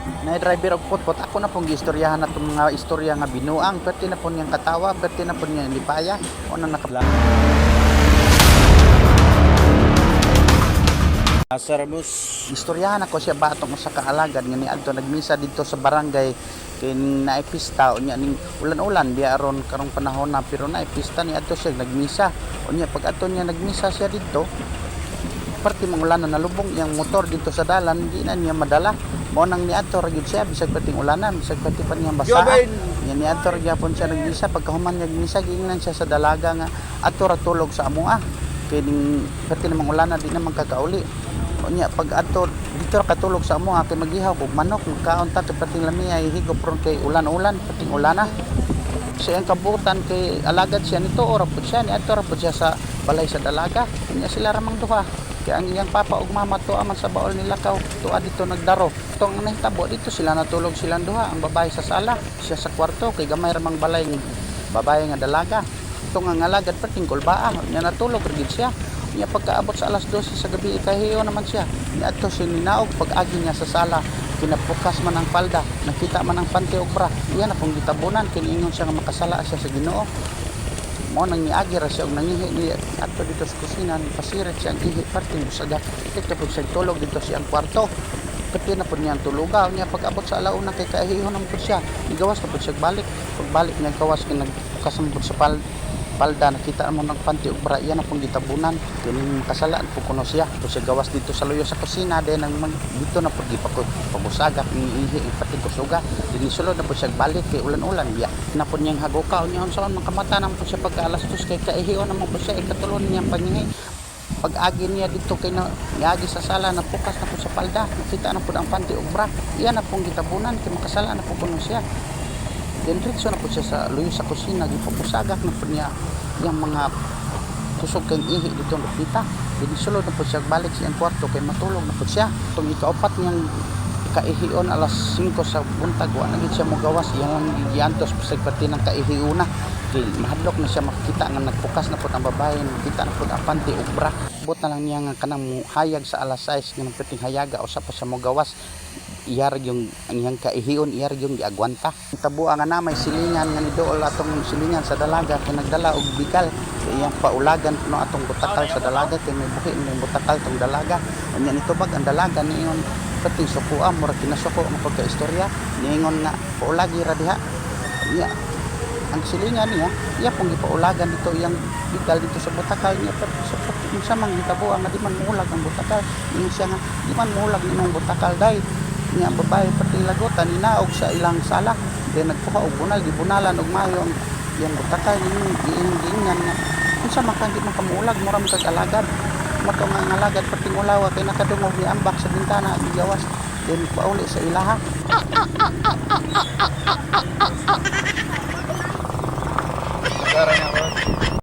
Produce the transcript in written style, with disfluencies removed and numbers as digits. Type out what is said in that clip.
Na driver og potpot, ako na pong giistoryahan na itong mga istorya nga binuang. Pwerte na po niyang katawa, pwerte na po niyang lipaya. O na naka Lazarus. Istoryahan ako siya ba atong usa ka alagad nga niadto nagmisa didto sa barangay kay ning naipista. Unya ning ulan-ulan biya aron karong panahon na, pero naipista, niadto siya nagmisa. Unya pag adto niya, nagmisa siya didto, parte mong ulan na, nalubong iyang motor dito sa dalan, di na niya madala. Mao nang niadto ra gyud siya bisag perting ulanan, bisag perti pa niyang basaan. Joven! Nya niadto ra gyapon siya nagmisa. Pagkahuman niya nagmisa, giingnan siya sa dalaga nga adto ra tulog sa amoa kay ning perti namang ulana, di naman kakauli. Unya pag adto dito ra katulog sa amoa kay magihaw kog manok, magkaon ta kay perting lami ay higop ron kay ulan-ulan, perting ulana. Sa iyang kabutan kay alagad siya nito ora pud siya, niadto ra pud siya sa balay sa dalaga. Unya sila ramang duha kay ang iyang papa ug mama tuwa man sa baol nilakaw, tuwa dito nagdaro. Tong ang nahitabo dito sila natulog silang duha, ang babae sa sala, siya sa kwarto, kay gamay ramang balay ng babae nga dalaga. Tong ang alagad perting kulbaa. Unya natulog ra gid siya. Unya pagkaabot sa alas 12 sa gabi, ikahiyo naman siya. Niadto siya, ninaog. Pag agi niya sa sala, kinapukas man ang palda, nakita man ang panty og bra. Iya na pong gitabunan kay niingon siya nga makasala siya sa Ginoo. Mo nang niagi ra siya og nangihi ni adto dito sa kusina, pasirit siya ang ihi perting busaga. Dito pud siya tulog dito siyang kwarto. Pati na pud niya ang tulugaw niya. Pag abot sa alauna kay kahiho naman pud siya, nigawas na pud siya balik. Pagbalik niya gawas kay nagbukas man pud sa palda, nakita mo ng panty ug bra. Iya na pong gitabunan kining makasalaan po kuno siya. Po siya gawas dito sa luyo sa kusina, then ang dito na pud gipagusagak ni ihi pati kusuga. Dinhi sulod na pud siya balik kay ulan-ulan biya na pud niyang hagukaw niya. Unsaon man kamata na pud siya pagka alas 2 kay kaihio naman pud siya, ikatulon niyang pangihi. Pag agi niya dito kay na niagi sa sala, napukas na pud sa palda, nakita na pud ang panty ug bra. Iya na pong gitabunan kay makasala na pud kuno siya. Then diretso na po siya sa luyo sa kusina, gipapusagak na po niya yung mga kusog kay ihi dito nakita. Then sulod na po siya balik sa iyang kwarto kay matulog na po siya. Itong ikaupat niyang kaihion, alas 5 sa buntag, wa na gid siya mogawas, iyang lang giantos bisag pati ng kaihiuna kay mahadlok na siya makita nga nagpukas na pud ang babae, nakita na pud ang panty ug bra. Bot na lang niya nga kanang hayag sa alas 6 nga perting hayaga, usa pa siya mogawas, iyar yung ang iyang kaihion, iyar yung giagwanta. Tabo nga na may silingan nga nidool atong silingan sa dalaga kay nagdala og bikal kay iyang paulagan kuno atong butakal sa dalaga kay may buhi may butakal tong dalaga. Unya nitubag ang dalaga, niingon pati sukua, mura kinasuko ang pagkaistorya, niingon nga paulagi ra diha. Unya ang silingan niya, iya pong gipaulagan dito iyang bikal dito sa butakal niya. Pero sa unsa man hitabo nga di man muulag ang butakal? Niingon siya nga di man muulag nimong butakal day. Niya ang babae pati lagotan, ninaog sa ilang sala, then nagkuha og bunal, gibunalan og maayo ang iyang butakal. Giing giingnan nga unsa man ka, di man ka muulag, mura man kag alagad mo to nga ang alagad perting ulawa kay nakadungog, ni ambak sa bintana, gigawas, then pauli sa ilaha.